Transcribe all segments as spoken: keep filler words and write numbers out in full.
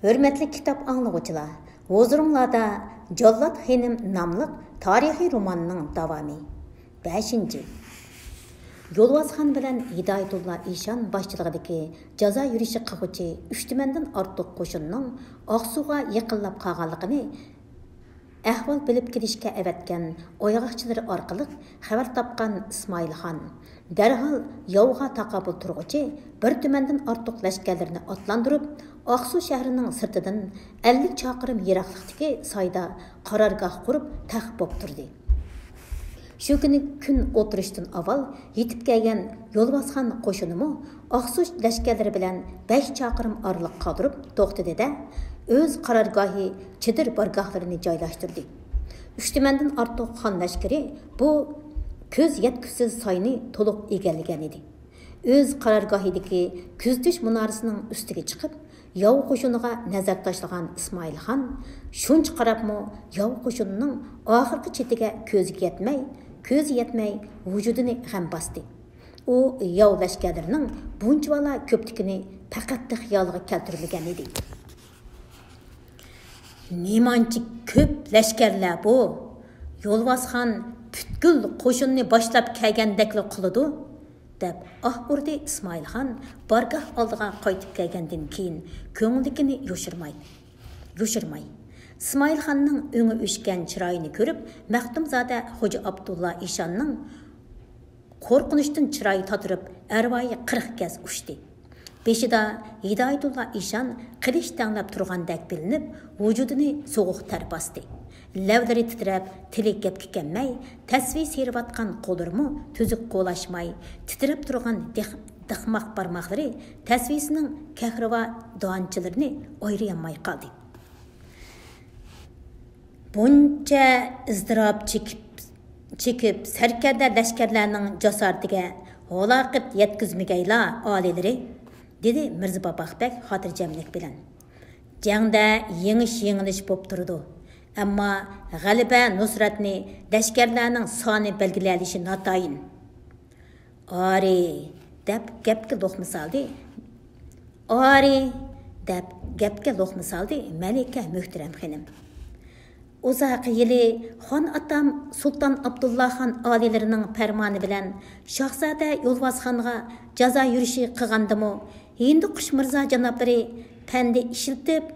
ھۆرمەتلىك كىتاب ئاڭلىغۇچىلار، ھۇزۇرۇڭلاردا جاللات خېنىم ناملىق تارىخىي روماننىڭ داۋامى. بەشىنچى. يولۋاسخان بىلەن ھىدايەتۇللا ئىشان باشچىلىقىدىكى جازا يۈرۈشى قىلغۇچى ئۈچ تۈمەندىن ئارتۇق قوشۇننىڭ ئاقسۇغا يېقىنلاپ قالغانلىقىنى ئەھۋال بىلىپ كېلىشكە ئەۋەتكەن ئاياغاقچىلىرى ئارقىلىق خەۋەر تاپقان ئىسمائىلخان دەرھال ياۋغا تاقابىل تۇرغۇچى بىر تۈمەندىن ئارتۇق لەشكەرلىرىنى ئاتلاندۇرۇپ، ئاقسۇ شەھىرىنىڭ سىرتىدىن ئەللىك چاقىرىم يىراقلىقتىكى سايدا قارارگاھ قۇرۇپ تەخت بوپ تۇردى. شۇ كۈنى كۈن ئولتۇرۇشتىن ئاۋۋال يېتىپ كەلگەن يولۋاسخان قوشۇنىمۇ ئاقسۇ لەشكەرلىرى بىلەن بەش چاقىرىم ئارىلىق قالدۇرۇپ توختىدى-دە، ئۆز قارارگاھى، چېدىر بارگاھلىرىنى جايلاشتۇردى. ئۈچ تۈمەندىن ئارتۇق خان لەشكىرى بۇ كۆز يەتكۈسىز ساينى تولۇق ئىگىلىگەنىدى. ئۆز قارارگاھىدىكى كۆزىتىش مۇنارىسىنىڭ ئۈستىگە چىقىپ، ياۋ قوشۇنىغا نەزەر تاشلىغان ئىسمائىلخان شۇنچە قاراپمۇ ياۋ قوشۇنىنىڭ ئاخىرقى چېتىگە كۆزى يەتمەي، كۆزى يەتمەي ۋۇجۇدىنى غەم باستى. ئۇ ياۋ لەشكەرلىرىنىڭ بۇنچىۋالا كۆپلۈكىنى پەقەتلا خىيالىغا كەلتۈرمىگەن ئىدى. نېمانچە كۆپ لەشكەرلەر بۇ! يولۋاسخان پۈتكۈل قوشۇننى باشلاپ كەلگەندەكلا قىلىدۇ، دەپ ئاھ ئۇردى ئىسمائىلخان بارگاھ ئالدىغا قايتىپ كەلگەندىن كېيىن كۆڭلىدىكىنى يوشۇرماي. يوشۇرماي. ئىسمائىلخاننىڭ ئۆڭى ئۆچكەن چىرايىنى كۆرۈپ، مەختۇمزادە خوجا ئابدۇللا ئىشاننىڭ قورقۇنچتىن چىرايى تاتىرىپ، ئەرۋايى قىرىق گەز ئۇچتى. بېشىدا ھىدايەتۇللا ئىشان قىلىچ تەڭلەپ تۇرغاندەك بىلىنىپ، ۋۇجۇدىنى سوغۇق تەر باستى. لەۋلىرى تىترەپ، تىلى گەپكە كەلمەي، تەسۋى سىيرىۋاتقان قوللىرىمۇ تۈزۈك قولاشماي، تىترەپ تۇرغان دىخ-، دىقماق بارماقلىرى تەسۋىسىنىڭ كەھرىۋا دانچىلىرىنى ئايرىيالماي قالدى. بۇنچە ئىزتىراپ چېكىپ، چېكىپ، سەركەردە لەشكەرلەرنىڭ جاسارىتىگە ھالاقەت يەتكۈزمىگەيلا، ئالىيلىرى، دېدى مىرزا باباق بەگ خاتىرجەملىك بىلەن. جەڭدە يېڭىش-يېڭىلىش بوپ تۇرىدۇ، ئەمما غەلىبە نۇسرەتنى لەشكەرلەرنىڭ سانى بەلگىلىيەلىشى ناتايىن. ئارى، دەپ گەپكە لوقما سالدى. ئارى، دەپ گەپكە لوقما سالدى مەلىكە مۆھتەرەم خېنىم. ئۇزاق يىلى خان ئاتام سۇلتان ئابدۇللا خان ئالىيلىرىنىڭ پەرمانى بىلەن شاھزادە يولۋاسخانغا جازا يۈرۈشى قىلغاندىمۇ، ھىندىقۇش مىرزا جانابلىرى پەندى ئىشلىتىپ،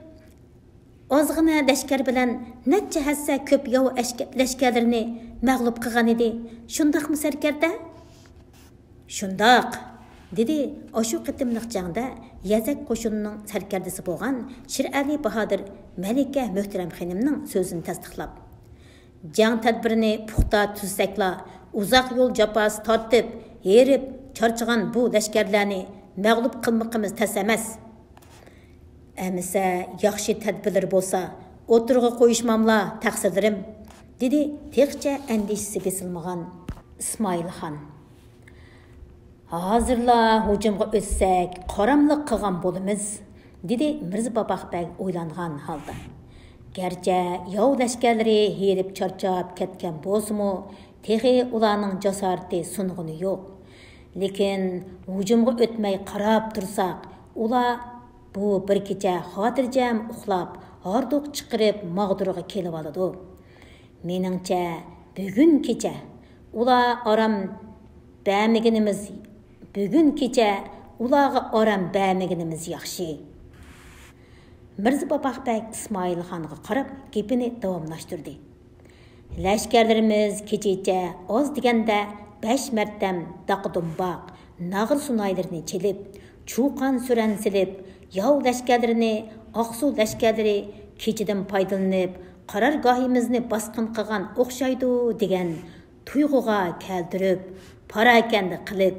ئازغىنە لەشكەر بىلەن نەچچە ھەسسە كۆپ ياۋ ئەشكە-، لەشكەرلىرىنى مەغلۇپ قىلغانىدى. شۇنداقمۇ، سەركەردە؟ شۇنداق، دېدى ئاشۇ قېتىملىق جەڭدە يەزەك قوشۇنىنىڭ سەركەردىسى بولغان شىرئەلى باھادىر مەلىكە مۆھتەرەم خېنىمنىڭ سۆزىنى تەستىقلاپ. جەڭ تەدبىرىنى پۇختا تۈزسەكلا، ئۇزاق يول جاپاسى تارتىپ، ھېرىپ، چارچىغان بۇ لەشكەرلەرنى مەغلۇپ قىلمىقىمىز تەس ئەمەس. ئەمىسە ياخشى تەدبىرلىرى بولسا ئوتتۇرىغا قويۇشماملا، تەقسىرلىرىم، دېدى تېخىچە ئەندىشىسى بېسىلمىغان ئىسمائىلخان. ھازىرلا ھۇجۇمغا ئۆتسەك، قاراملىق قىلغان بولىمىز، دېدى مىرزا باباق بەگ ئويلانغان ھالدا. گەرچە ياۋ لەشكەرلىرى ھېرىپ چارچاپ كەتكەن بولسىمۇ، تېخى ئۇلارنىڭ جاسارىتى سۇنغىنى يوق. لېكىن ھۇجۇمغا ئۆتمەي قاراپ تۇرساق، ئۇلار بۇ بىر كېچە خاتىرجەم ئۇخلاپ، ھاردۇق چىقىرىپ ماغدۇرغا كېلىۋالىدۇ. مېنىڭچە، بۈگۈن كېچە ئۇلار ئارام بەرمىگىنىمىز، بۈگۈن كېچە ئۇلارغا ئارام بەرمىگىنىمىز ياخشى. مىرزا باباق بەگ ئىسمائىلخانغا قاراپ گېپىنى داۋاملاشتۇردى. لەشكەرلىرىمىز كېچىچە ئاز دېگەندە بەش مەرتەم داقا دومباق، ناغرا سۇنايلىرىنى چېلىپ، چۇقان سۈرەن سېلىپ، ياۋ لەشكەرلىرىنى ئاقسۇ لەشكەرلىرى كېچىدىن پايدىلىنىپ، قارارگاھىمىزنى باسقىن قىلغان ئوخشايدۇ دېگەن تۇيغۇغا كەلتۈرۈپ، پاراكەندە قىلىپ،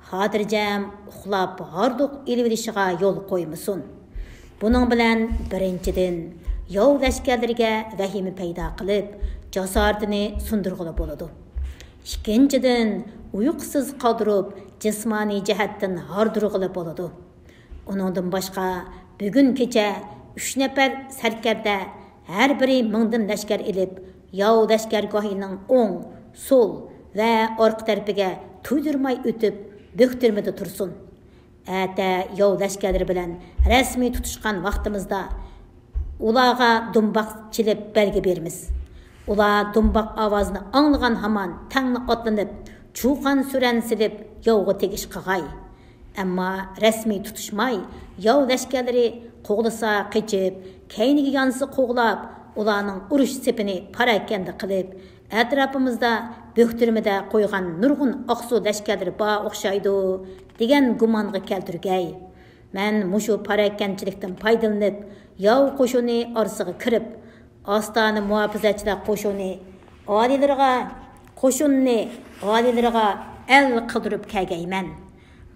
خاتىرجەم ئۇخلاپ ھاردۇق ئېلىۋېلىشىغا يول قويمىسۇن. بۇنىڭ بىلەن، بىرىنچىدىن، ياۋ لەشكەرلىرىگە ۋەھىمە پەيدا قىلىپ، جاسارىتىنى سۇندۇرغىلى بولىدۇ. ئىككىنچىدىن، ئۇيقۇسىز قالدۇرۇپ، جىسمانىي جەھەتتىن ھاردۇرغىلى بولىدۇ. ئۇنىڭدىن باشقا، بۈگۈن كېچە ئۈچ نەپەر سەركەردە، ھەر بىرى مىڭدىن لەشكەر ئېلىپ، ياۋ لەشكەرگاھىنىڭ ئوڭ، سول ۋە ئارقا تەرىپىگە تۇيدۇرماي ئۆتۈپ، بۆكتۈرمىدە تۇرسۇن. ئەتە ياۋ لەشكەرلىرى بىلەن رەسمىي تۇتۇشقان ۋاقتىمىزدا، ئۇلارغا دۇمباق چېلىپ بەلگە بېرىمىز. ئۇلار دۇمباق ئاۋازىنى ئاڭلىغان ھامان تەڭلا ئاتلىنىپ، چۇقان-سۈرەن سېلىپ ياۋغا تېگىش قىلغاي. ئەمما رەسمىي تۇتۇشماي، ياۋ لەشكەرلىرى قوغلىسا قېچىپ، كەينىگە يانسا قوغلاپ، ئۇلارنىڭ ئۇرۇش سېپىنى پاراكەندە قىلىپ، ئەتراپىمىزدا بۆكتۈرمىدە قويغان نۇرغۇن ئاقسۇ لەشكەرلىرى بار ئوخشايدۇ، دېگەن گۇمانغا كەلتۈرگەي. مەن مۇشۇ پاراكەندىچىلىكتىن پايدىلىنىپ، ياۋ قوشۇنى ئارىسىغا كىرىپ، ئاستانە مۇھاپىزەتچىلەر قوشۇنى ئالىيلىرىغا، قوشۇننى ئالىيلىرىغا ئەل قىلدۇرۇپ كەلگەيمەن.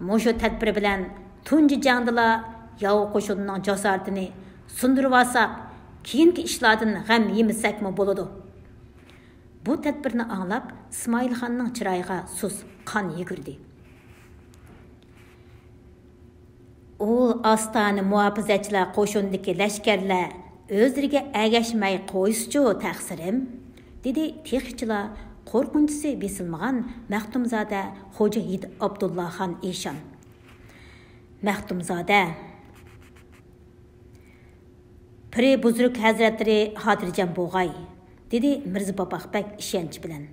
مۇشۇ تەدبىر بىلەن تۇنجى جەڭدىلا ياۋ قوشۇنىنىڭ جاسارىتىنى سۇندۇرۇۋالساق، كېيىنكى ئىشلاردىن غەم يېمىسەكمۇ بولىدۇ. بۇ تەدبىرنى ئاڭلاپ، ئىسمائىلخاننىڭ چىرايىغا سۇس قان يۈگۈردى. ئۇ ئاستانە مۇھاپىزەتچىلەر قوشۇنىدىكى لەشكەرلەر ئۆزلىرىگە ئەگەشمەي قويسىچۇ، تەقسىرىم، دېدى تېخىچىلا قورقۇنچىسى بېسىلمىغان مەختۇمزادە خوجا ھېيت ئابدۇللاخان ئىشان. مەختۇمزادە، پىرى بۇزرۇك ھەزرەتلىرى خاتىرجەم بولغاي، دېدى مىرزا باپاق بەگ ئىشەنچ بىلەن.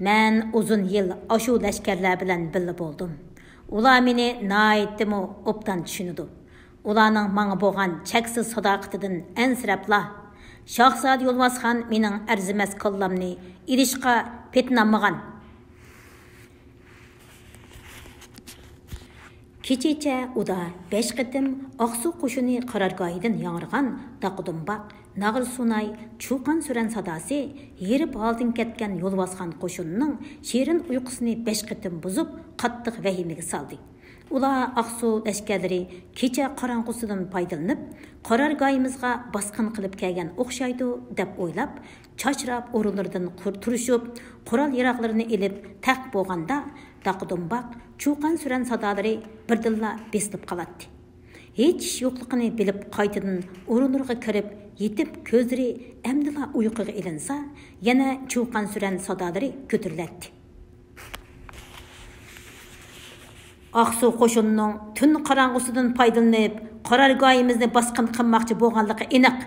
مەن ئۇزۇن يىل ئاشۇ لەشكەرلەر بىلەن بىللە بولدۇم. ئۇلار مېنى ناھايىتىمۇ ئوبدان چۈشىنىدۇ. ئۇلارنىڭ ماڭا بولغان چەكسىز ساداقىتىدىن ئەنسىرەپلا، شاھزادە يولۋاسخان مېنىڭ ئەرزىمەس كاللامنى ئېلىشقا پېتىنالمىغان. كېچىچە ئۇدا بەش قېتىم ئاقسۇ قوشۇنى قارارگاھىدىن ياڭرىغان داقا دۇمباق، ناغرا سۇناي، چۇقان سۈرەن ساداسى ھېرىپ ھالدىن كەتكەن يولۋاسخان قوشۇنىنىڭ شېرىن ئۇيقۇسىنى بەش قېتىم بۇزۇپ، قاتتىق ۋەھىمىگە سالدى. ئۇلار ئاقسۇ لەشكەرلىرى كېچە قاراڭغۇسىدىن پايدىلىنىپ، قارارگاھىمىزغا باسقىن قىلىپ كەلگەن ئوخشايدۇ، دەپ ئويلاپ، چاچراپ ئورۇنلىرىدىن قۇر-، تۇرۇشۇپ، قورال-ياراغلىرىنى ئېلىپ تەق بولغاندا، داقا دۇمباق، چۇقان سۈرەن سادالىرى بىردىنلا بېسىلىپ قالاتتى. ھېچ ئىش يوقلۇقىنى بىلىپ، قايتىدىن ئورۇنلىرىغا كىرىپ يېتىپ، كۆزلىرى ئەمدىلا ئۇيقۇغا ئىلىنسا، يەنە چۇقان سۈرەن سادالىرى كۆتۈرۈلەتتى. ئاقسۇ قوشۇنىنىڭ تۈن قاراڭغۇسىدىن پايدىلىنىپ، قارارگاھىمىزنى باسقىن قىلماقچى بولغانلىقى ئېنىق،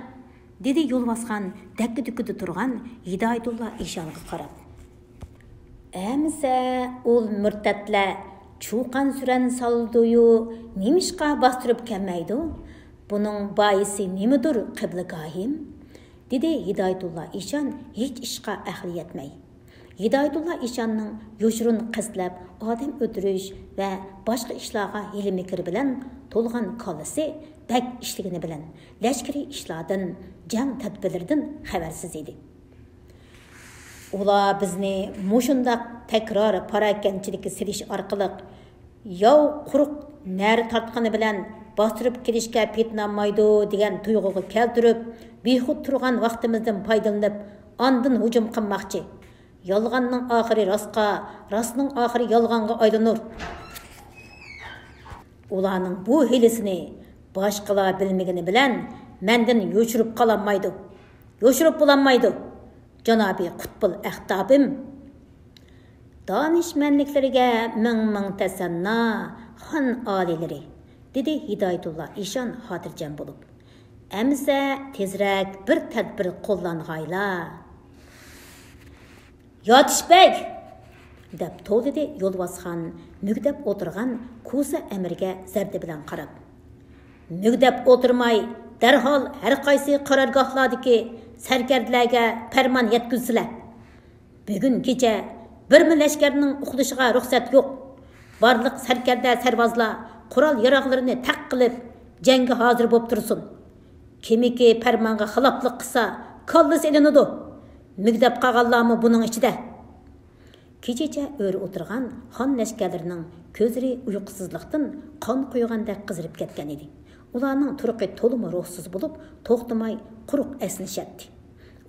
دېدى يولۋاسخان دەككە-دۈككىدە تۇرغان ھىدايەتۇللا ئىشانغا قاراپ. ئەمىسە ئۇل مۇرتەتلەر چۇقان-سۈرەن سالدىيۇ، نېمىشقا باستۇرۇپ كەلمەيدۇ؟ بۇنىڭ بايىسى نېمىدۇر، قىبلىگاھىم؟ دېدى ھىدايەتۇللا ئىشان ھېچ ئىشقا ئەقلى يەتمەي. ھىدايەتۇللا ئىشاننىڭ يوشۇرۇن قەستلەپ ئادەم ئۆلتۈرۈش ۋە باشقا ئىشلارغا ھىيلە-مىكىر بىلەن تولغان كاللىسى بەك ئىشلىگىنى بىلەن، لەشكىرىي ئىشلاردىن، جەڭ تەدبىرلىرىدىن خەۋەرسىز ئىدى. ئۇلار بىزنى مۇشۇنداق تەكرار پاراكەندىچىلىككە سېلىش ئارقىلىق، ياۋ قۇرۇق نەرە تارتقىنى بىلەن باستۇرۇپ كېلىشكە پېتىنالمايدۇ، دېگەن تۇيغۇغا كەلتۈرۈپ، بىخۇد تۇرغان ۋاقتىمىزدىن پايدىلىنىپ، ئاندىن ھۇجۇم قىلماقچى. يالغاننىڭ ئاخىرى راستقا، راستنىڭ ئاخىرى يالغانغا ئايلىنۇر. ئۇلارنىڭ بۇ ھىيلىسىنى باشقىلار بىلمىگىنى بىلەن مەندىن يوشۇرۇپ قالالمايدۇ. يوشۇرۇپ بولالمايدۇ. جانابىي قۇتبۇل ئەختابىم، دانىشمەنلىكلىرىگە مىڭ مىڭ تەسەننا، خان ئالىيلىرى، دېدى ھىدايەتۇللا ئىشان خاتىرجەم بولۇپ. ئەمىسە تېزرەك بىر تەدبىر قوللانغايلا. ياتىش بەگ! دەپ توۋلىدى يولۋاسخان مۈگدەپ ئولتۇرغان كوسا ئەمىرگە زەردە بىلەن قاراپ. مۈگدەپ ئولتۇرماي، دەرھال ھەر قايسى قارارگاھلاردىكى سەركەردىلەرگە پەرمان يەتكۈزسىلە. بۈگۈن كېچە بىرمۇ لەشكەرنىڭ ئۇخلىشىغا رۇخسەت يوق. بارلىق سەركەردە سەرۋازلار قورال ياراغلىرىنى تەق قىلىپ، جەڭگە ھازىر بولۇپ تۇرسۇن. كىمكى پەرمانغا خىلاپلىق قىلسا، كاللىسى ئېلىنىدۇ. مۈگدەپ قالغانلارمۇ بۇنىڭ ئىچىدە. كېچىچە ئۆرە ئولتۇرغان خان لەشكەرلىرىنىڭ كۆزلىرى ئۇيقۇسىزلىقتىن قان قۇيغاندەك قىزىرىپ كەتكەن ئىدى. ئۇلارنىڭ تۇرقى تولىمۇ روھسىز بولۇپ، توختىماي قۇرۇق ئەسنىشەتتى.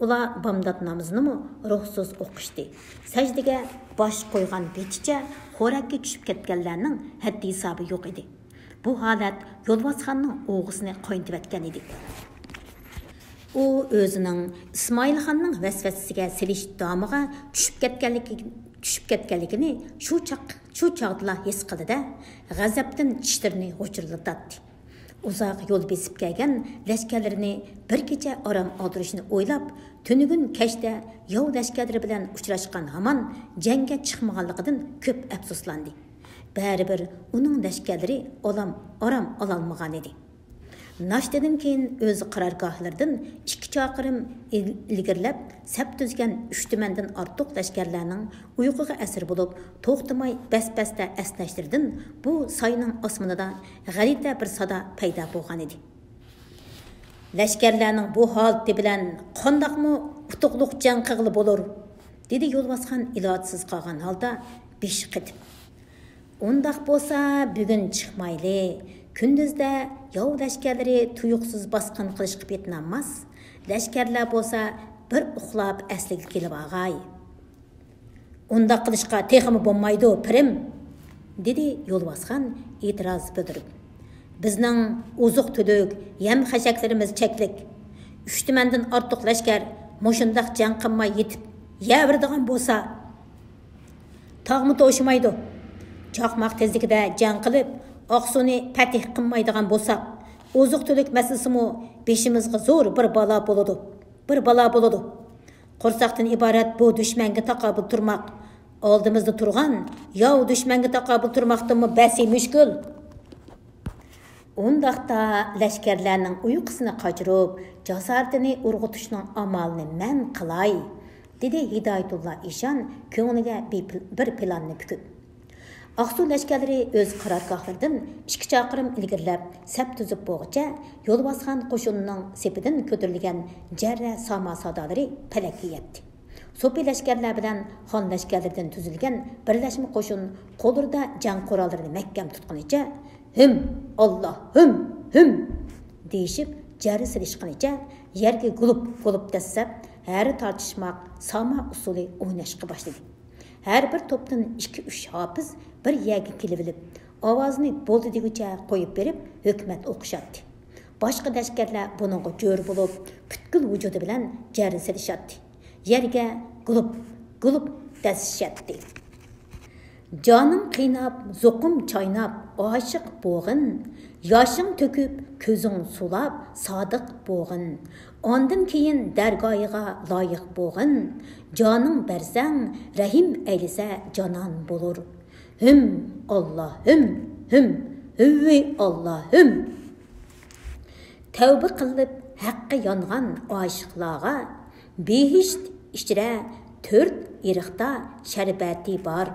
ئۇلار بامدات نامىزىنىمۇ روھسىز ئوقۇشتى. سەجدىگە باش قويغان بېتىچە خورەككە چۈشۈپ كەتكەنلەرنىڭ ھەددى-ھېسابى يوق ئىدى. بۇ ھالەت يولۋاسخاننىڭ ئوغىسىنى قاينىتىۋەتكەن ئىدى. ئۇ ئۆزىنىڭ ئىسمائىلخاننىڭ ۋەسۋەسىسىگە سېلىش دامىغا چۈشۈپ كەتكەنلىكى، چۈشۈپ كەتكەنلىكىنى شۇ چاق، شۇ چاغدىلا ھېس قىلدى-دە، غەزەپتىن چىشلىرىنى غۇچۇرلىتاتتى. ئۇزاق يول بېسىپ كەلگەن لەشكەرلىرىنى بىر كېچە ئارام ئالدۇرۇشنى ئويلاپ، تۈنۈگۈن كەچتە ياۋ لەشكەرلىرى بىلەن ئۇچراشقان ھامان جەڭگە چىقمىغانلىقىدىن كۆپ ئەپسۇسلاندى. بەرىبىر ئۇنىڭ لەشكەرلىرى ئالام-، ئارام ئالالمىغانىدى. ناشتىدىن كېيىن ئۆز قارارگاھلىرىدىن ئىككى چاقىرىم ئىل-، ئىلگىرىلەپ سەپ تۈزگەن ئۈچ تۈمەندىن ئارتۇق لەشكەرلەرنىڭ ئۇيقۇغا ئەسىر بولۇپ، توختىماي بەس-بەستە ئەسنەشلىرىدىن بۇ ساينىڭ ئاسمىنىدا غەلىتە بىر سادا پەيدا بولغانىدى. «لەشكەرلەرنىڭ بۇ ھالىتى بىلەن قانداقمۇ ئۇتۇقلۇق جەڭ قىلغىلى بولۇر؟» دېدى يولۋاسخان ئىلاجسىز قالغان ھالدا بېشى قېتىپ. «ئۇنداق بولسا، بۈگۈن چىقمايلى. كۈندۈزدە ياۋ لەشكەرلىرى تۇيۇقسىز باسقىن قىلىشقا پېتىنالماس. لەشكەرلەر بولسا بىر ئۇخلاپ ئەسلىگە كېلىۋالغاي.» «ئۇنداق قىلىشقا تېخىمۇ بولمايدۇ، پىرىم!» دېدى يولۋاسخان ئېتىراز بىلدۈرۈپ. «بىزنىڭ ئوزۇق-تۈلۈك، يەم-خەشەكلىرىمىز چەكلىك. ئۈچ تۈمەندىن ئارتۇق لەشكەر مۇشۇنداق جەڭ قىلماي يېتىپ يەۋېرىدىغان بولسا، تاغمۇ توشىمايدۇ. چاقماق تېزلىكىدە جەڭ قىلىپ، ئاقسۇنى پەتھ قىلمايدىغان بولساق، ئوزۇق-تۈلۈك مەسىلىسىمۇ بېشىمىزغا زور بىر بالا بولىدۇ، بىر بالا بولىدۇ. قورساقتىن ئىبارەت بۇ دۈشمەنگە تاقابىل تۇرماق ئالدىمىزدا تۇرغان ياۋ دۈشمەنگە تاقابىل تۇرماقتىنمۇ بەسى مۈشكۈل.» «ئۇنداقتا لەشكەرلەرنىڭ ئۇيقۇسىنى قاچۇرۇپ، جاسارىتىنى ئۇرغۇتۇشنىڭ ئامالىنى مەن قىلاي»، دېدى ھىدايەتۇللا ئىشان كۆڭلىگە بىر پىل-، بىر پىلاننى پۈكۈپ. ئاقسۇ لەشكەرلىرى ئۆز قارارگاھلىرىدىن ئىككى چاقىرىم ئىلگىرىلەپ سەپ تۈزۈپ بولغۇچە، يولۋاسخان قوشۇنىنىڭ سېپىدىن كۆتۈرۈلگەن جەررە ساما سادالىرى پەلەككە يەتتى. سوپى لەشكەرلەر بىلەن خان لەشكەرلىرىدىن تۈزۈلگەن بىرلەشمە قوشۇن قوللىرىدا جەڭ قوراللىرىنى مەھكەم تۇتقىنىچە، «ھىم، ئاللا، ھىم، ھىم!» دېيىشىپ، جەررە سېلىشقىنىچە يەرگە گۇلۇپ-گۇلۇپ دەسسەپ، ھەرە تارتىشماق ساما ئۇسسۇلى ئويناشقا باشلىدى. ھەر بىر توپتىن ئىككى-ئۈچ ھاپىز بىر يەرگە كېلىۋېلىپ، ئاۋازىنى بولدى دېگۈچە قويۇپ بېرىپ، ھۆكۈمەت ئوقۇشاتتى. باشقا لەشكەرلەر بۇنىڭغا جۆر بولۇپ، پۈتكۈل ۋۇجۇدى بىلەن جەررە سېلىشاتتى. يەرگە گۇلۇپ، گۇلۇپ دەسسىشەتتى. «جانىڭ قىيناپ، زوقۇم چايناپ، ئاشىق بوغىن. ياشىڭ تۆكۈپ، كۆزۈڭ سۇلاپ، سادىق بوغىن. ئاندىن كېيىن دەرگاھىغا لايىق بوغىن. جانىڭ بەرسەڭ، رەھىم ئەيلىسە، جانان بولۇر. ھىم، ئاللا، ھىم، ھىم، ھۈۋۋى، ئاللا، ھىم!» تەۋبە قىلىپ ھەققە يانغان ئاشىقلارغا، بېھىشت ئىچرە تۆت ئېرىقتا شەربەتى بار.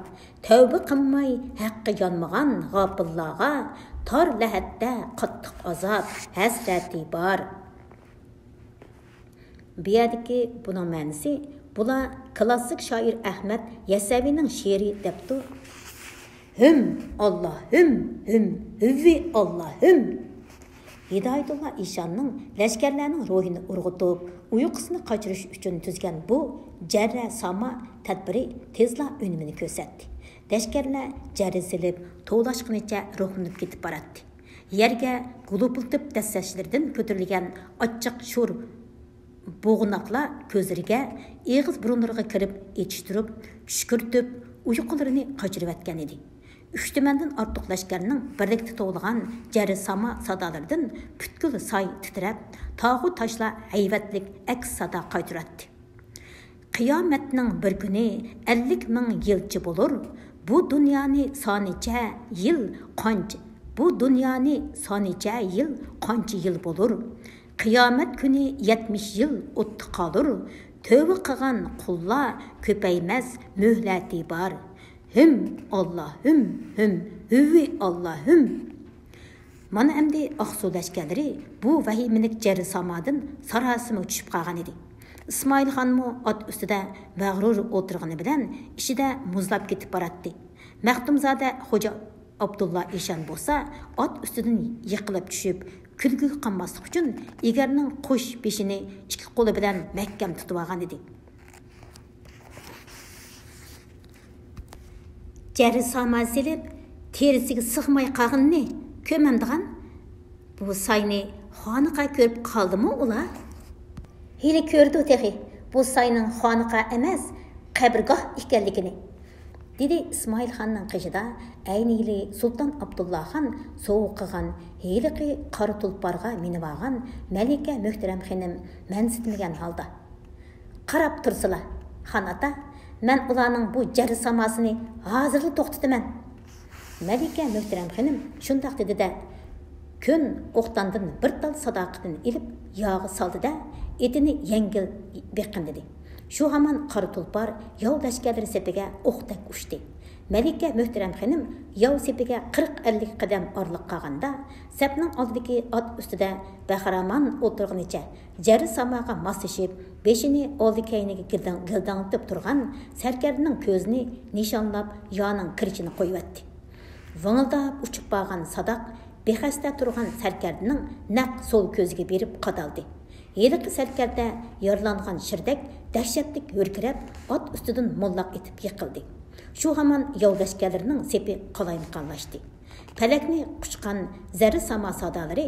تەۋبە قىلماي ھەققە يانمىغان غاپىللارغا، تار لەھەتتە قاتتىق ئازاب ھەسرەتى بار. بۇ يەردىكى بۇنىڭ مەنىسى، بۇلار كلاسسىك شائىر ئەخمەت يەسسەۋىنىڭ شېئىرى دەپتۇ. ھىم، ئاللا، ھىم، ھىم، ھۈۋۋى، ئاللا، ھىم! ھىدايەتۇللا ئىشاننىڭ لەشكەرلەرنىڭ روھىنى ئۇرغۇتۇپ، ئۇيقۇسىنى قاچۇرۇش ئۈچۈن تۈزگەن بۇ جەررە ساما تەدبىرى تېزلا ئۈنۈمىنى كۆرسەتتى. لەشكەرلەر جەررە سېلىپ، توۋلاشقىنىچە روھلىنىپ كېتىپ باراتتى. يەرگە گۇلۇپۇلتىپ دەسسەشلىرىدىن كۆتۈرۈلگەن ئاچچىق شور بوغۇناقلار كۆزلىرىگە، ئېغىز بۇرۇنلىرىغا كىرىپ، ئېچىشتۇرۇپ، چۈشكۈرتۈپ، ئۇيقۇلىرىنى قاچۇرۇۋەتكەن ئىدى. ئۈچ تۈمەندىن ئارتۇق لەشكەرنىڭ بىرلىكتە توۋلىغان جەررە ساما سادالىرىدىن پۈتكۈل ساي تىترەپ، تاغۇ تاشلار ھەيۋەتلىك ئەكس سادا قايتۇراتتى. قىيامەتنىڭ بىر كۈنى ئەللىك مىڭ يىلچە بولۇر. بۇ دۇنيانى سانىچە يىل قانچە، بۇ دۇنيانى سانىچە يىل قانچە يىل بولۇر؟ قىيامەت كۈنى يەتمىش يىل ئوتتا قالۇر. تۆۋە قىلغان قۇللار كۆپەيمەس مۆھلەتى بار. ھىم، ئاللا، ھىم، ھىم، ھۈۋۋى، ئاللا، ھىم! مانا ئەمدى ئاقسۇ لەشكەرلىرى بۇ ۋەھىمىلىك جەررە سامادىن ساراسىمىگە چۈشۈپ قالغان ئىدى. ئىسمائىل خانمۇ ئات ئۈستىدە مەغرۇر ئولتۇرغىنى بىلەن ئىچىدە مۇزلاپ كېتىپ باراتتى. مەختۇمزادە خوجا ئابدۇللا ئىشان بولسا ئات ئۈستىدىن يىقىلىپ چۈشۈپ، كۈلكىگە قالماسلىق ئۈچۈن ئېگەرنىڭ قوش بېشىنى ئىككى قولى بىلەن مەھكەم تۇتۇۋالغان ئىدى. جەررە ساما سېلىپ، تېرىسىگە سىغماي قالغىنىنى كۆرمەمدىغان؟ بۇ ساينى خانىقا كۆرۈپ قالدىمۇ ئۇلار؟ ھېلى كۆرىدۇ تېخى، بۇ ساينىڭ خانىقا ئەمەس، قەبرىگاھ ئىكەنلىكىنى. دېدى ئىسمائىل خاننىڭ قېشىدا ئەينى يىلى سۇلتان ئابدۇللا خان سوۋغا قىلغان ھېلىقى قارا تۇلپارغا مىنىۋالغان مەلىكە مۆھتەرەم خېنىم مەنسىتمىگەن ھالدا. قاراپ تۇرسىلا، خان ئاتا، مەن ئۇلارنىڭ بۇ جەررى ساماسىنى ھازىرلا توختىتىمەن. مەلىكە مۆھتەرەم خېنىم شۇنداق دېدى-دە، كۆن ئوقداندىن بىر تال ساداقىتىنى ئېلىپ ياغا سالدى-دە، ئېتىنى يەڭگىل بېقىندىدى. شۇ ھامان قارا تۇلپار ياۋ لەشكەرلىرى سېپىگە ئوقتەك ئۇچتى. مەلىكە مۆھتەرەم خېنىم ياۋ سېپىگە قىرىق ئەللىك قەدەم ئارىلىق قالغاندا، سەپنىڭ ئالدىدىكى ئات ئۈستىدە بەخىرامان ئولتۇرغىنىچە جەررى ساماغا ماسلىشىپ، بېشىنى ئالدى كەينىگە گىلدىڭ-، گىلدىڭلىتىپ تۇرغان سەركەردىنىڭ كۆزىنى نىشانلاپ يانىڭ كىرىچىنى قويۇۋەتتى. ۋىڭىلداپ ئۇچۇپ بارغان ساداق بىخەستە تۇرغان سەركەردىنىڭ نەق سول كۆزىگە بېرىپ قادالدى. ھېلىقى سەركەردە يارىلانغان شىردەك دەھشەتلىك ھۆركىرەپ، ئات ئۈستىدىن موللاق ئېتىپ يىقىلدى. شۇ ھامان ياۋ لەشكەرلىرىنىڭ سېپى قالايمىقانلاشتى. پەلەكنى قۇچقان زەررە ساما سادالىرى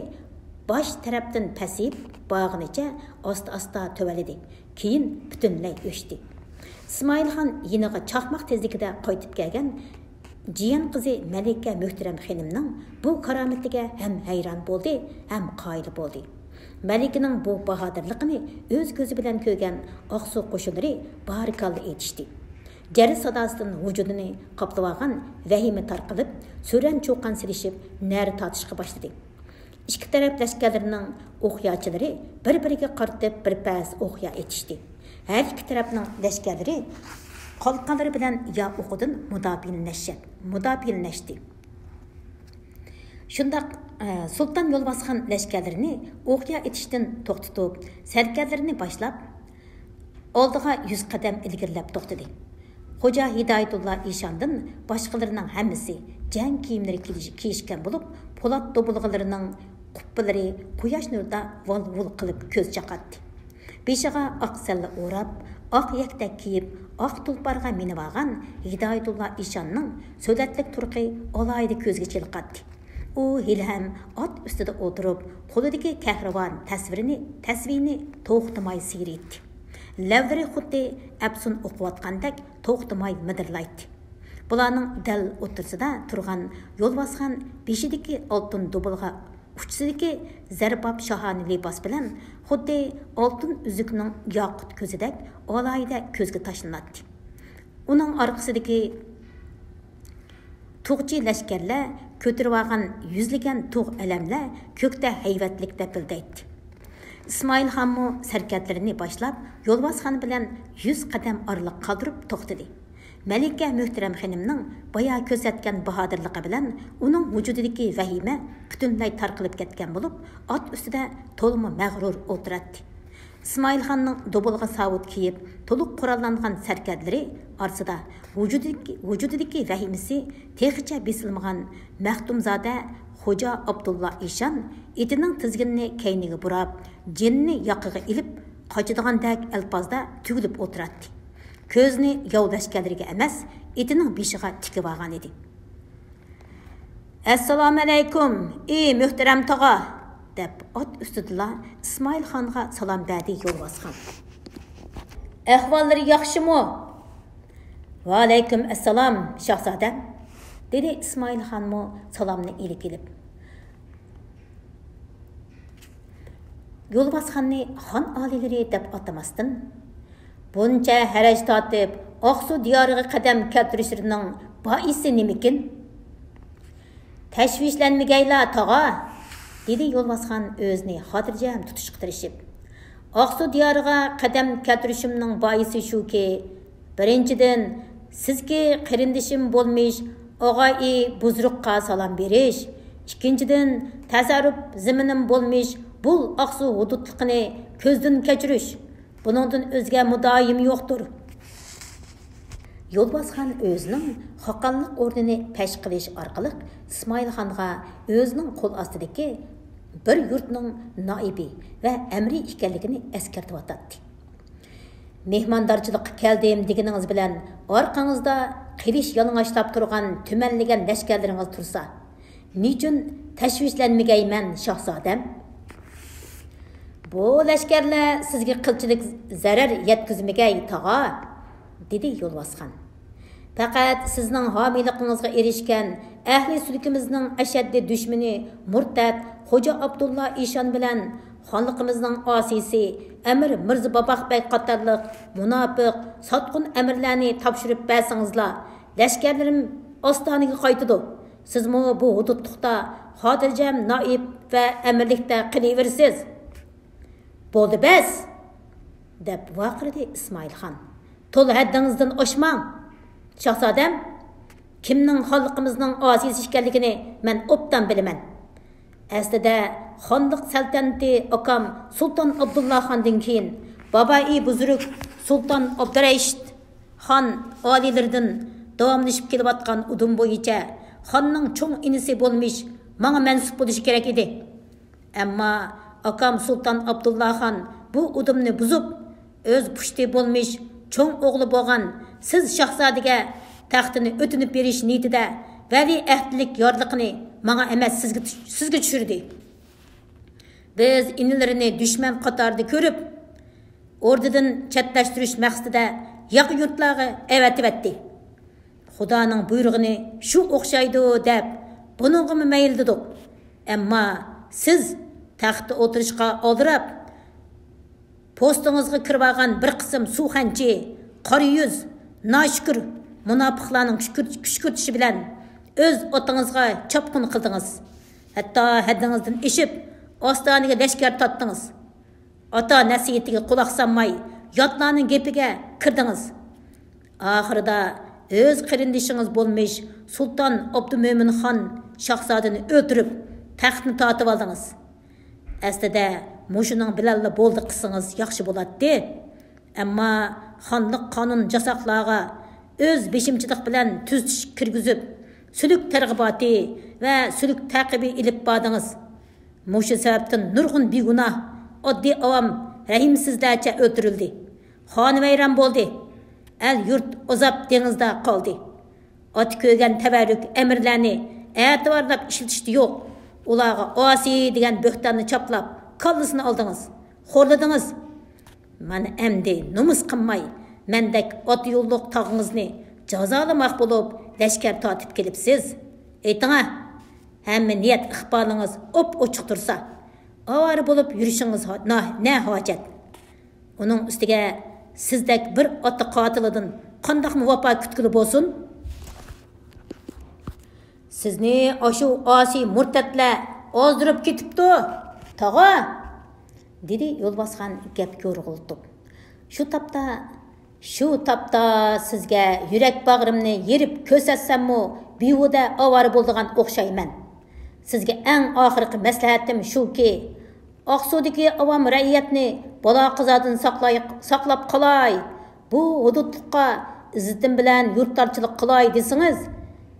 باش تەرەپتىن پەسىيىپ بارغىنىچە ئاستا-ئاستا تۆۋەنلىدى، كېيىن پۈتۈنلەي ئۆچتى. ئىسمائىلخان يېنىغا چاقماق تېزلىكىدە قايتىپ كەلگەن جىيەن قىزى مەلىكە مۆھتەرەم خېنىمنىڭ بۇ كارامىتىگە ھەم ھەيران بولدى، ھەم قايىل بولدى. مەلىكىنىڭ بۇ باھادىرلىقىنى ئۆز كۆزى بىلەن كۆرگەن ئاقسۇ قوشۇنلىرى بارىكاللا ئېيتىشتى. جەررى ساداسىدىن ۋۇجۇدىنى قاپلىۋالغان ۋەھىمە تارقىلىپ، سۈرەن-چۇقان سېلىشىپ، نەرە تارتىشقا باشلىدى. ئىككى تەرەپ لەشكەرلىرىنىڭ ئوقياچىلىرى بىر-بىرىگە قارىتىپ بىر پەس ئوقيا ئېتىشتى. ھەر ئىككى تەرەپنىڭ لەشكەرلىرى قالقانلىرى بىلەن يا ئوقىدىن مۇداپىئەلىنەشتى. شۇنداق، ئە، سۇلتان يولۋاسخان لەشكەرلىرىنى ئوقيا ئېتىشتىن توختىتىپ، سەركەردىلىرىنى باشلاپ، ئالدىغا يۈز قەدەم ئىلگىرىلەپ توختىدى. خوجا ھىدايەتۇللا ئىشاندىن باشقىلىرىنىڭ ھەممىسى جەڭ كىيىملىرى كىيىش-، كىيىشكەن بولۇپ، پولات دوبۇلغىلىرىنىڭ قۇپپىلىرى قۇياش نۇرىدا ۋال-ۋۇل قىلىپ كۆز چاقاتتى. بېشىغا ئاق سەللە ئوراپ، ئاق يەكتەك كىيىپ، ئاق تۇلپارغا مىنىۋالغان ھىدايەتۇللا ئىشاننىڭ سۆلەتلىك تۇرقى ئالاھىدە كۆزگە چېلىقاتتى. ئۇ ھېلىھەم ئات ئۈستىدە ئولتۇرۇپ، قولىدىكى كەھرىۋان تەسۋىرىنى، تەسۋىنى توختىماي سىيرىيتتى. لەۋلىرى خۇددى ئەپسۇن ئوقۇۋاتقاندەك توختىماي مىدىرلايتتى. بۇلارنىڭ دەل ئوتتۇرىسىدا تۇرغان يولۋاسخان بېشىدىكى ئالتۇن دۇبۇلغا، ئۇچىسىدىكى زەرباب شاھانە لىباس بىلەن خۇددى ئالتۇن ئۈزۈكنىڭ ياقۇت كۆزىدەك ئالاھىدە كۆزگە تاشلىناتتى. ئۇنىڭ ئارقىسىدىكى تۇغچى لەشكەرلەر كۆتۈرۈۋالغان يۈزلىگەن تۇغ ئەلەملەر كۆكتە ھەيۋەتلىك دەپىلدەيتتى. ئىسمائىلخانمۇ سەركەردىلىرىنى باشلاپ، يولۋاسخان بىلەن يۈز قەدەم ئارىلىق قالدۇرۇپ توختىدى. مەلىكە مۆھتەرەم خېنىمنىڭ بايا كۆرسەتكەن باھادىرلىقى بىلەن ئۇنىڭ ۋۇجۇدىدىكى ۋەھىمە پۈتۈنلەي تارقىلىپ كەتكەن بولۇپ، ئات ئۈستىدە تولىمۇ مەغرۇر ئولتۇراتتى. ئىسمائىلخاننىڭ دوبۇلغا ساۋۇت كىيىپ، تولۇق قوراللانغان سەركەردىلىرى ئارىسىدا ۋۇجۇدىدىكى، ۋۇجۇدىدىكى ۋەھىمىسى تېخىچە بېسىلمىغان مەختۇمزادە خوجا ئابدۇللا ئىشان ئېتىنىڭ تىزگىنىنى كەينىگە بۇراپ، جېنىنى ياقىغا ئېلىپ قاچىدىغاندەك ئەلپازدا تۈگۈلۈپ ئولتۇراتتى. كۆزىنى ياۋ لەشكەرلىرىگە ئەمەس، ئېتىنىڭ بېشىغا تىكىۋالغان ئىدى. «ئەسسالامۇئەلەيكۇم، ئى مۆھتەرەم تاغا!» دەپ، ئات ئۈستىدىلا ئىسمائىلخانغا سالام بەردى يولۋاسخان. «ئەھۋاللىرى ياخشىمۇ؟» «ۋەئەلەيكۇم ئەسسالام، شاھزادەم!» دېدى ئىسمائىلخانمۇ سالامنى ئىلىك ئېلىپ. يولۋاسخاننى خان ئالىيلىرى دەپ ئاتىماستىن، بۇنچە ھەرەج تارتىپ، ئاقسۇ دىيارىغا قەدەم كەلتۈرۈشلىرىنىڭ بائىسى نېمىكىن؟ «تەشۋىشلەنمىگەيلا، تاغا!» دېدى يولۋاسخان ئۆزىنى خاتىرجەم تۇتۇشقا تىرىشىپ. «ئاقسۇ دىيارىغا قەدەم كەلتۈرۈشۈمنىڭ بائىسى شۇكى، بىرىنچىدىن، سىزكى قېرىندىشىم بولمىش ئاغايى بۇزرۇققا سالام بېرىش. ئىككىنچىدىن، تەسەررۇپ زېمىنىم بولمىش بۇل ئاقسۇ ھۇدۇدلۇقىنى كۆزدىن كەچۈرۈش. بۇنىڭدىن ئۆزگە مۇدايىم يوقتۇر.» يولۋاسخان ئۆزىنىڭ خاقانلىق ئورنىنى پەش قىلىش ئارقىلىق ئىسمائىلخانغا ئۆزىنىڭ قول ئاستىدىكى بىر يۇرتنىڭ نائىبى ۋە ئەمىرى ئىكەنلىكىنى ئەسكەرتىۋاتاتتى. «مېھماندارچىلىققا كەلدىم دېگىنىڭىز بىلەن ئارقىڭىزدا قىلىچ يالىڭاچلاپ تۇرغان تۈمەنلىگەن لەشكەرلىرىڭىز تۇرسا، نېچۈن تەشۋىشلەنمىگەيمەن، شاھزادەم؟» «بۇ لەشكەرلەر سىزگە قىلچىلىك زەرەر يەتكۈزمىگەي، تاغا!» دېدى يولۋاسخان. پەقەت سىزنىڭ ھامىيلىقىڭىزغا ئېرىشكەن ئەھلى سۈلكىمىزنىڭ ئەشەددىي دۈشمىنى مۇرتەت خوجا ئابدۇللا ئىشان بىلەن خانلىقىمىزنىڭ ئاسىيسى ئەمىر مىرزا باباق بەگ قاتارلىق مۇناپىق، ساتقۇن ئەمىرلەرنى تاپشۇرۇپ بەرسىڭىزلا، لەشكەرلىرىم ئاستانىگە قايتىدۇ. سىزمۇ بۇ ھۇدۇدلۇقتا خاتىرجەم نائىب ۋە ئەمىرلىكتە قېلىۋېرىسىز. بولدى، بەس! دەپ ۋارقىرىدى ئىسمائىل خان. تولا ھەددىڭىزدىن ئاشماڭ! شاھزادەم، كىمنىڭ خانلىقىمىزنىڭ ئاسىيسى ئىكەنلىكىنى مەن ئوبدان بىلىمەن. ئەسلىدە خانلىق سەلتەنىتى ئاكام سۇلتان ئابدۇللا خاندىن كېيىن بابائى بۇزرۇك سۇلتان ئابدۇرەشىت خان ئالىيلىرىدىن داۋاملىشىپ كېلىۋاتقان ئۇدۇم بويىچە خاننىڭ چوڭ ئىنىسى بولمىش ماڭا مەنسۇپ بولۇشى كېرەك ئىدى. ئەمما ئاكام سۇلتان ئابدۇللا خان بۇ ئۇدۇمنى بۇزۇپ، ئۆز پۇشتى بولمىش چوڭ ئوغلى بولغان سىز شاھزادىگە تەختىنى ئۆتۈنۈپ بېرىش نىيىتىدە ۋەلىئەھدىلىك يارلىقىنى ماڭا ئەمەس، سىزگە، سىزگە چۈشۈردى. بىز ئىنىلىرىنى دۈشمەن قاتارىدا كۆرۈپ، ئوردىدىن چەتلەشتۈرۈش مەقسىتىدە ياقا يۇرتلارغا ئەۋەتىۋەتتى. خۇدانىڭ بۇيرۇغىنى شۇ ئوخشايدۇ دەپ، بۇنىڭغىمۇ مەيىل دېدۇق. ئەمما سىز تەختتە ئولتۇرۇشقا ئالدىراپ، پوستىڭىزغا كىرىۋالغان بىر قىسىم سۇخەنچى، قارا يۈز، ناشۈكۈر، مۇناپىقلارنىڭ كۈشكۈرت-، كۈشكۈرتۈشى بىلەن ئۆز ئاتىڭىزغا چاپقۇن قىلدىڭىز. ھەتتا ھەددىڭىزدىن ئېشىپ، ئاستانىگە لەشكەر تارتتىڭىز. ئاتا نەسىھىتىگە قۇلاق سالماي، ياتلارنىڭ گېپىگە كىردىڭىز. ئاخىرىدا ئۆز قېرىندىشىڭىز بولمىش سۇلتان ئابدۇمۆمىن خان شاھزادىنى ئۆلتۈرۈپ، تەختنى تارتىۋالدىڭىز. ئەسلىدە مۇشۇنىڭ بىلەنلا بولدى قىلسىڭىز ياخشى بولاتتى. ئەمما خانلىق قانۇن جاساقلارغا ئۆز بېشىمچىلىق بىلەن تۈزىتىش كىرگۈزۈپ، سۈلۈك تەرغىباتى ۋە سۈلۈك تەقىبى ئېلىپ باردىڭىز. مۇشۇ سەۋەبتىن نۇرغۇن بىگۇناھ، ئاددىي ئاۋام رەھىمسىزلەرچە ئۆلتۈرۈلدى. خانىۋەيران بولدى. ئەل-يۇرت ئازاب دېڭىزدا قالدى. ئاتا كۆرگەن تەۋەررۈك ئەمىرلەرنى ئەتىۋارلاپ ئىشلىتىشتە يوق. ئۇلارغا ئاسىي دېگەن بۆھتاننى چاپلاپ، كاللىسىنى ئالدىڭىز، خورلىدىڭىز. مانا ئەمدى نومۇس قىلماي، مەندەك ئاتا يوللۇق تاغىڭىزنى جازالىماق بولۇپ، لەشكەر تارتىپ كېلىپسىز. ئېيتىڭا، ھەممە نىيەت ئىقبالىڭىز ئوپئوچۇق تۇرسا، ئاۋارە بولۇپ يۈرۈشىڭىز ھا-، نا-، نە ھاجەت؟ ئۇنىڭ ئۈستىگە سىزدەك بىر ئاتا قاتىلىدىن قانداقمۇ ۋاپا كۈتكىلى بولسۇن؟ سىزنى ئاشۇ ئاسىي مۇرتەتلەر ئازدۇرۇپ كېتىپتۇ، تاغا! دېدى يولۋاسخان گەپكە يورغىلىتىپ. شۇ تاپتا، شۇ تاپتا سىزگە يۈرەك باغرىمنى يېرىپ كۆرسەتسەممۇ، بىھۇدە ئاۋارە بولىدىغان ئوخشايمەن. سىزگە ئەڭ ئاخىرقى مەسلىھەتىم شۇكى، ئاقسۇدىكى ئاۋام رەئىيەتنى بالا-قازادىن ساقلاي-، ساقلاپ قالاي، بۇ ھۇدۇدلۇققا ئىززىتىم بىلەن يۇرتدارچىلىق قىلاي دېسىڭىز،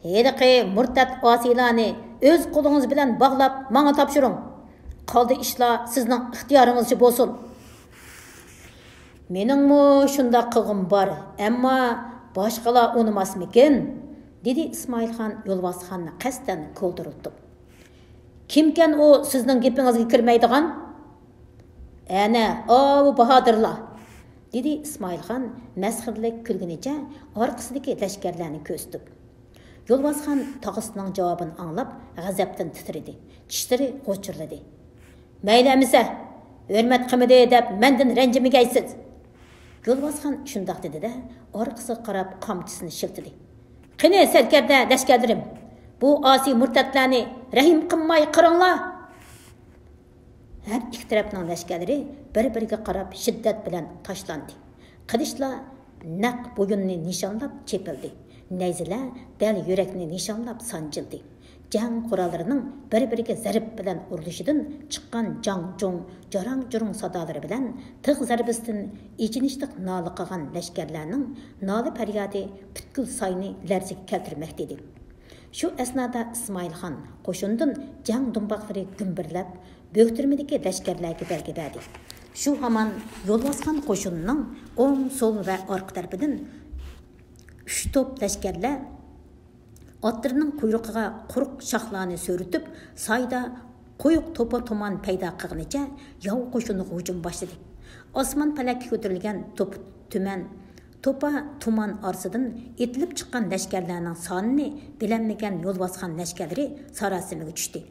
ھېلىقى مۇرتەت ئاسىيلارنى ئۆز قولىڭىز بىلەن باغلاپ ماڭا تاپشۇرۇڭ. قالدى ئىشلار سىزنىڭ ئىختىيارىڭىزچە بولسۇن. مېنىڭمۇ شۇنداق قىلغۇم بار، ئەمما باشقىلار ئۇنىماسمىكىن؟ دېدى ئىسمائىلخان يولۋاسخاننى قەستەن كولدۇرلىتىپ. كىمكەن ئۇ سىزنىڭ گېپىڭىزگە كىرمەيدىغان؟ ئەنە، ئاۋۇ باھادىرلار! دېدى ئىسمائىلخان مەسخىرىلىك كۈلگىنىچە ئارقىسىدىكى لەشكەرلەرنى كۆرسىتىپ. يولۋاسخان تاغىسىنىڭ جاۋابىنى ئاڭلاپ، غەزەپتىن تىترىدى، چىشلىرى غۇچۇرلىدى. مەيلى ئەمىسە، ھۆرمەت قىلمىدى دەپ مەندىن رەنجىمىگەيسىز! يولۋاسخان شۇنداق دېدى-دە، ئارقىسىغا قاراپ قامچىسىنى شىلتىدى. قېنى، سەركەردە لەشكەرلىرىم، بۇ ئاسىي مۇرتەتلەرنى رەھىم قىلماي قىرىڭلار! ھەر ئىككى تەرەپنىڭ لەشكەرلىرى بىر-بىرىگە قاراپ شىددەت بىلەن تاشلاندى. قىلىچلار نەق بويۇننى نىشانلاپ چېپىلدى. نەيزىلەر دەل يۈرەكنى نىشانلاپ سانجىلدى. جەڭ قوراللىرىنىڭ بىر-بىرىگە زەرب بىلەن ئۇرۇلۇشىدىن چىققان جاڭ-جۇڭ، جاراڭ-جۇرۇڭ سادالىرى بىلەن تىغ زەربىسىدىن ئېچىنىشلىق نالە قىلغان لەشكەرلەرنىڭ نالە-پەريادى پۈتكۈل ساينى لەرزىگە كەلتۈرمەكتە ئىدى. شۇ ئەسنادا ئىسمائىلخان قوشۇنىدىن جەڭ دۇمباقلىرى گۈمبۈرلەپ، بۆكتۈرمىدىكى لەشكەرلەرگە بەلگە بەردى. شۇ ھامان يولۋاسخان قوشۇنىنىڭ ئوڭ، سول ۋە ئارقا تەرىپىدىن ئۈچ توپ لەشكەرلەر ئاتلىرىنىڭ قۇيرۇقىغا قۇرۇق شاخلارنى سۆرىتىپ، سايدا قويۇق توپا تۇمان پەيدا قىلغىنىچە ياۋ قوشۇنىغا ھۇجۇم باشلىدى. ئاسمان پەلەككە كۆتۈرۈلگەن توپا تۈمەن توپا تۇمان ئارىسىدىن ئېتىلىپ چىققان لەشكەرلەرنىڭ سانىنى بىلەلمىگەن يولۋاسخان لەشكەرلىرى ساراسىمىگە چۈشتى.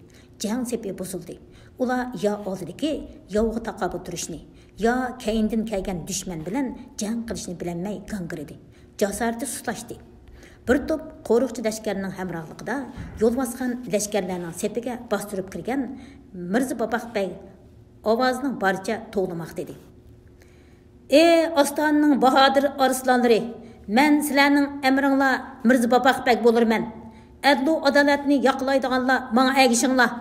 جەڭ سېپى بۇزۇلدى. ئۇلار يا ئالدىدىكى ياۋغا تاقابىل تۇرۇشنى، يا كەينىدىن كەلگەن دۈشمەن بىلەن جەڭ قىلىشنى بىلەلمەي گاڭگىرىدى. جاسارىتى سۇسلاشتى. بىر توپ قورۇقچى لەشكەرنىڭ ھەمراھلىقىدا يولۋاسخان لەشكەرلەرنىڭ سېپىگە باستۇرۇپ كىرگەن مىرزا باپاق بەگ ئاۋازىنىڭ بارىچە توۋلىماقتا ئىدى. ئى ئاستانىنىڭ باھادىر ئارسلانلىرى، مەن سىلەرنىڭ ئەمرىڭلار مىرزا باپاق بەگ بولۇرمەن. ئەدلۇ ئادالەتنى ياقلايدىغانلار ماڭا ئەگىشىڭلار.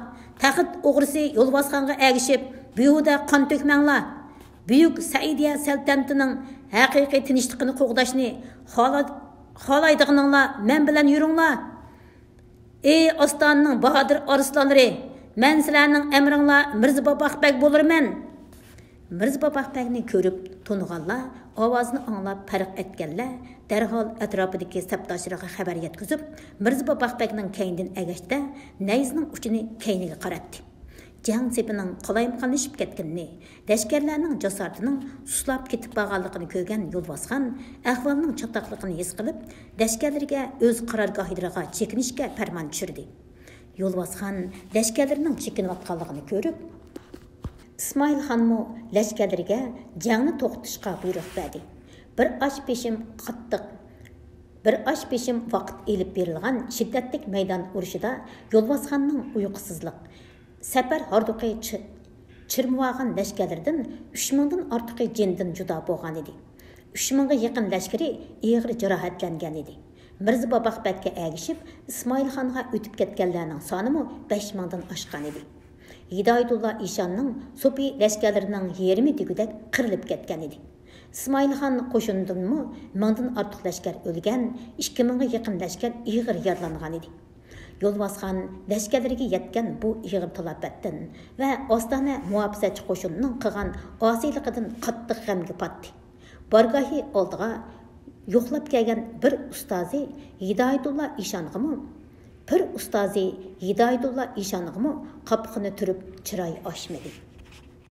تەخت ئوغرىسى يولۋاسخانغا ئەگىشىپ بىھۇدە قان تۆكمەڭلار. بۈيۈك سەئىدىيە سەلتەنىتىنىڭ ھەقىقىي تىنچلىقىنى قوغداشنى خالا-، خالايدىغىنىڭلار مەن بىلەن يۈرۈڭلار. ئى ئاستانىنىڭ باھادىر ئارسلانلىرى، مەن سىلەرنىڭ ئەمرىڭلار مىرزا باپاق بەگ بولۇرمەن. مىرزا باپاق بەگنى كۆرۈپ تونۇغانلار ئاۋازىنى ئاڭلاپ پەرق ئەتكەنلەر دەرھال ئەتراپىدىكى سەپداشلىرىغا خەۋەر يەتكۈزۈپ، مىرزا باپاق بەگنىڭ كەينىدىن ئەگەشتە نەيزىنىڭ ئۇچىنى كەينىگە قاراتتى. جەڭ سېپىنىڭ قالايمىقانلىشىپ كەتكىنىنى، لەشكەرلەرنىڭ جاسارىتىنىڭ سۇسلاپ كېتىپ بارغانلىقىنى كۆرگەن يولۋاسخان ئەھۋالنىڭ چاتاقلىقىنى ھېس قىلىپ، لەشكەرلىرىگە ئۆز قارارگاھلىرىغا چېكىنىشكە پەرمان چۈشۈردى. يولۋاسخان لەشكەرلىرىنىڭ چېكىنىۋاتقانلىقىنى كۆرۈپ، ئىسمائىل خانمۇ لەشكەرلىرىگە جەڭنى توختىتىشقا بۇيرۇق بەردى. بىر ئاش بېشىم قاتتىق، بىر ئاش بېشىم ۋاقىت ئېلىپ بېرىلغان شىددەتلىك مەيدان ئۇرۇشىدا يولۋاسخاننىڭ ئۇيقۇسىزلىق، سەپەر ھاردۇقى چى-، چىرمىۋالغان لەشكەرلىرىدىن ئۈچ مىڭدىن ئارتۇقى جېنىدىن جۇدا بولغانىدى. ئۈچ مىڭغا يېقىن لەشكىرى ئېغىر جاراھەتلەنگەنىدى. مىرزا باپاق بەگكە ئەگىشىپ، ئىسمائىل خانغا ئۆتۈپ كەتكەنلەرنىڭ سانىمۇ بەش مىڭدىن ئاشقانىدى. ھىدايەتۇللا ئىشاننىڭ سوپى لەشكەرلىرىنىڭ يېرىمى دېگۈدەك قىرىلىپ كەتكەنىدى. ئىسمائىل خان قوشۇنىدىنمۇ مىڭدىن ئارتۇق لەشكەر ئۆلگەن، ئىككى مىڭغا يېقىن لەشكەر ئېغىر يارىلانغانىدى. يولۋاسخان لەشكەرلىرىگە يەتكەن بۇ ئېغىر تالاپەتتىن ۋە ئاستانە مۇھاپىزەتچى قوشۇنىنىڭ قىلغان ئاسىيلىقىدىن قاتتىق غەمگە پاتتى. بارگاھى ئالدىغا يوقلاپ كەلگەن بىر ئۇستازى ھىدايەتۇللا ئىشانغىمۇ، پىر ئۇستازى ھىدايەتۇللا ئىشانغىمۇ قاپىقىنى تۈرۈپ چىراي ئاچمىدى.